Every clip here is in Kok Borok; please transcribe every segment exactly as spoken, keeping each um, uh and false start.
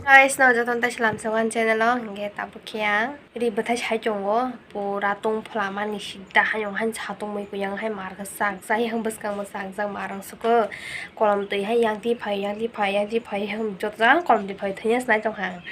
Guys, no jotono tai salam sogan channel o, hingke tabuk khe ang ri bwthai sai tongo, pura tong phlamani sida hayung han sa tongmui kuyang hai mar khe chak jak, yang bwskango chak jak, mar ang suko kolom twi hai yang twi phai, yang twi phai, yang twi phai, yang joto jang kolom twi phai thwnya snai tong kha ang.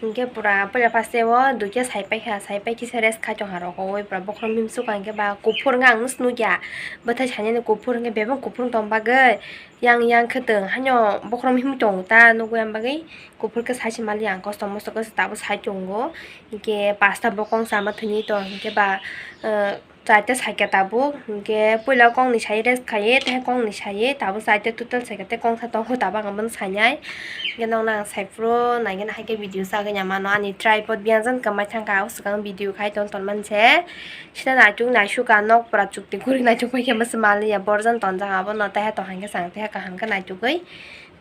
Hingke pura puila first o duita sai paikha, sai pai kisa rest khai tongkha rok, oi pura bokhorok mimsuk hingke ba kuphur wngkha ang nukya, bwthai sainani kuphur hingke bebak kuphur wng tong bagwi yang yang khe tong haino bokhorok mimsuk tongo ta nukya bagwi. Kuphur khe sai se mali ang kosto mosto khe tabuk sai tongo. Hinkhe pasta bokong sama thwngwi tong hinkhe ba, eh, charta saikha tabuk. Hinkhe puila kongni sai rest khaiwi, tei kongni sai tabuk charta total saikha tei kongsa tongo tabuk ang bono sainai. Hinkhe nokno ang sai phuru naigwna hai khe video sagwi ya mano ani tripod biyangjani kwmai thangkha o swkang video khai ton ton manse. Sita naituk naisukha nok pura chukti guri naituk paikha masa maliya borjan tonjak abono taiha tong hinkhe chang taiha kaham khe naitugwi.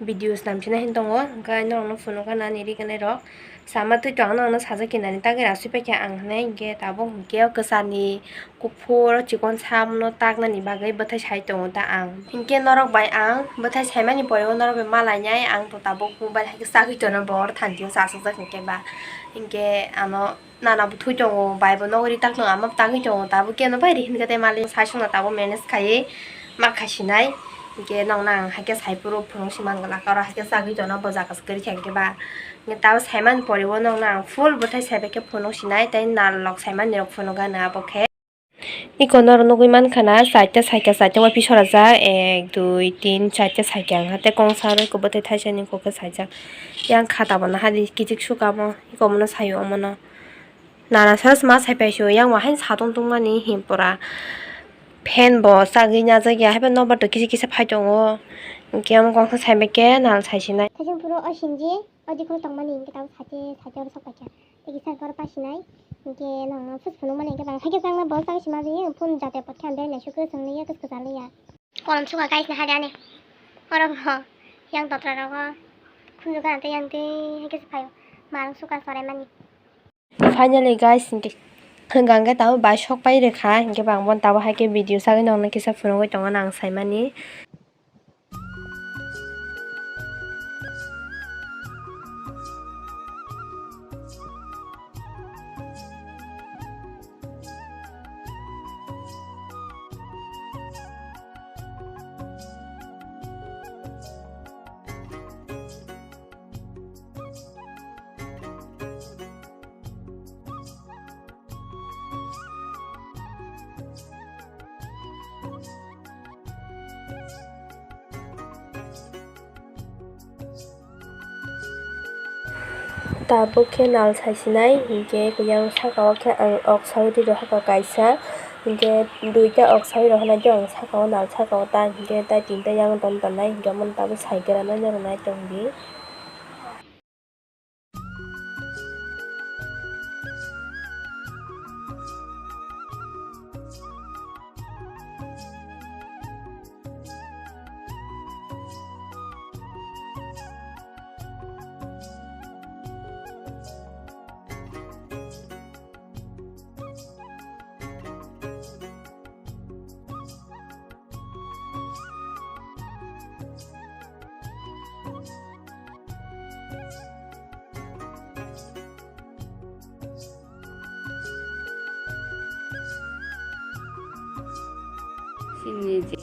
Video snam sina hin tongo, hwnkhe norokno phunukha nani riganai rok. Sama twi tong ang norokno sajak kinani tagwi rasui paikha ang hinwi, hwnkhe tabuk hwnkhe o kwchani kuphur o chikon samono taknani bagwi bwthai sai tongo ta ang. Hinkhe norok bai ang bwthai saimani pore o norok bai malainai, ang to tabuk mobile hai khe chagwi tono bo oro thanti o chasajak hinkhe ba. Hinkhe ano Nana bo thwi tongo, bai bo nogo ri tak tongo, ama bo tangwi tongo, tabuk keno bai ri hinkhe tei malik sai songno tabuk manage khaiwi ma khaisinai. Hinkhe nokno ang haikhe sai phuru phunuk si man glak, oro haikhe chagwi tono bo jaga se kwrwi kha hinkhe ba. Hinkhe tabuk saimani pore o nokno ang full bwthai sai bai khe phunuk sinai tei nal rok saimani rok phunuk gana abo khe. Iko norok nugwi mankha na, charta saikha, charta waipis horajak, ek, dui, tin, charta saikha wngkha, tei kongsa aro iko bwthai thaisani kokhe saijak. Yang khata bo naha di kichik sukha omo, iko omono saio omono. Nana sas ma saipai sio, yang bo haino satung tungmani him pura. Fan bo chagwi najak ya, haiphano nokbar to kisa kisa phai tongo. Hinkhe omo kongsa saibai khe nal saisinai. Thaising phuru o sinji, o dikholo tongmani hinkhe tabuk saite, saite oro sok paikha. Tei kisa khe oro pasinai, hinkhe nokno phus phunuk mani hinkhe bang haikhe changma bo chagwi sima ri, phone jate pot khe ang beng naisuk khe chwng liya, kis kwchar liya. Kolom sukha guys, naha de ani. Oro bo yang totra rogo khunju gana tei yang tei haikhe se phaio. Marung sukha sorai mani. Finally guys, hinkhe hwnkha hinkhe tabuk bai sok pai rwkha, hinkhe bang bono tabuk haikhe video sagwi nokno kisa phunugwi tongo nang saimani. Tabuk khe nal saisinai, hinkhe yang saka o khe ang ok saui rw hakha kaisa, hinkhe duita ok saui rw hwnai khe ang saka o nal saka o ta hinkhe tai tinta yang ton tongnai hinkhe omono tabuk sai gra nai norok nai tong di. Sini je.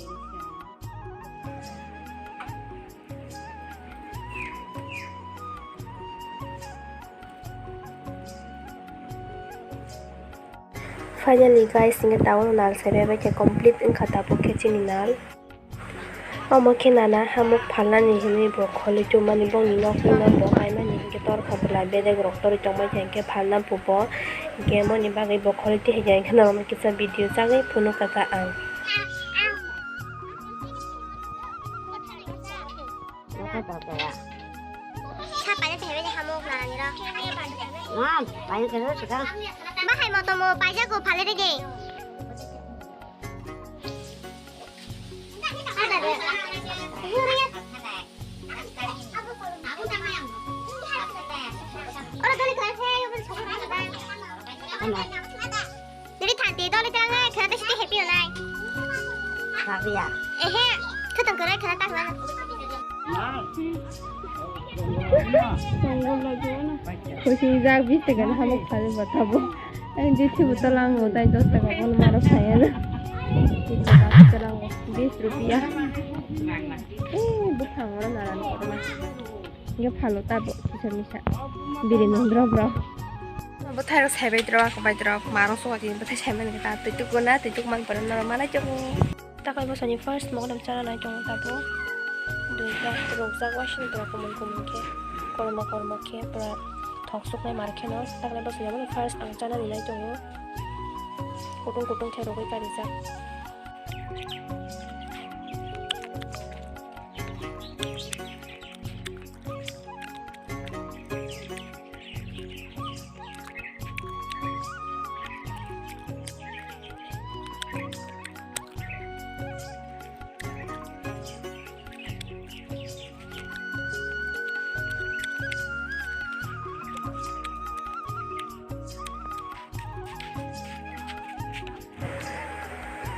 Finally guys, hinkhe tabuk nal saibai bai khe complete wngkha tabuk khe chini nal. Omo khe nana hamuk phalnani hinwi bo kholi tubumani bongni nokni no bo kaimani hinkhe torkha bwla bedek rok torwi tongbai kha hinkhe phalna phubo hinkhe moni bagwi bo kholi twi hinkhe norokno kisa video chagwi phunukha kha ang. Sa paina thaibai hamuk nanani ro. Wan, paina thaibai sika. Bahai moto mo paija go phale rege. Ora dole kare se yo bol. Nini thanti doli tang ai, khana ta siti happy onai. Happy ya? Ehe, khutang kore khana ta hwa. Ma, Kucing jak bis taka ni hamuk sari botabo. Ang je thibo tola ang bo tai dos taka bono maro saya na. Tola ang bo bis rupiah. Eh, buphang oro nara nara. Hingke phalo tabo kisa misa. Biri nondro bro. Bwthairok saibai drok, bai drok, marok sokha khe bwthai saimani khe ta twituk guna, twituk man pore norok manai tongo. Takai bosoni first mogodam chana nai tongo tabo. Duita rokjak waising pura kumun kumun khe, kormo kormo khe pura thok suknai mar kheno. Takai bosoni abono first ang chana nai tongo. Kutung kutung khe rogwi karijak.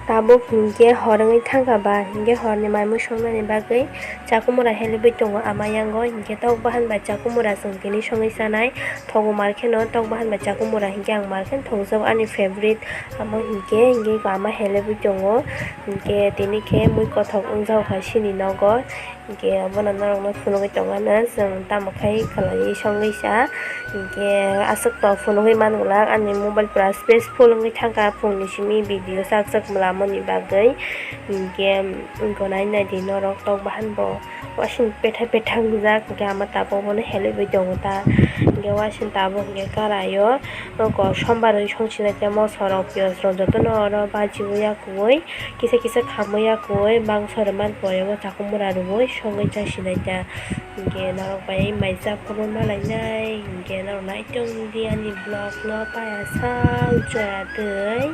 Tabuk hinkhe hor wngwi thangkha ba, hinkhe horni mai mui songnani bagwi chakumura helebwi tongo ama yango, hinkhe tok bahan bai chakumura chwng tini songwi chanai. Thogo mar kheno tok bahan bai chakumura hinkhe ang mar kheno thokjago ani favorite, amo hinkhe, hinkhe ama helebwi tongo, hinkhe tini khe mui kothok wngjago kha chini nogo. Hinkhe abono norokno phunugwi tongmano chwng tamo khai khlaiwi songwi sa. Hinkhe aswk tok phunugwi mangwlak ani mobile pura space full wngwi thangkha phungni simi video sak sak mlamani bagwi. Hinkhe gonai naidi norok tok bahan bo wasing petha petha wngjak hinkhe ama tabuk bono helebwi tongo ta. Hinkhe wasing tabuk hinkhe karaio oko sombar wi songsinai tei moso rok piyaj rok jotono oro bajiwi yakuwi. Kisa kisa khamwi yakuwi bangso rwmani pore o chakumura rwui songwi chasinai ta. Hinkhe norok bai mai jak phuru malainai hinkhe norok naitok di ani vlog no paya sak joya twi.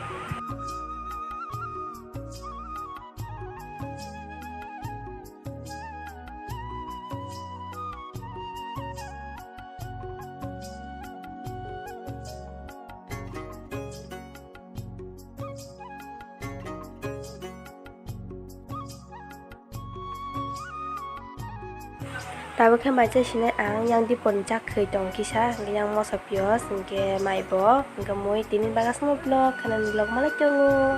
Tabuk khe mai chai sinai ang yang dipor ni jak khwi tong kisa, hwnkhe yang moso piyos, hwnkhe mai bo, hwnkhe mui tini bagasma vlog, khanani vlog malai tongo.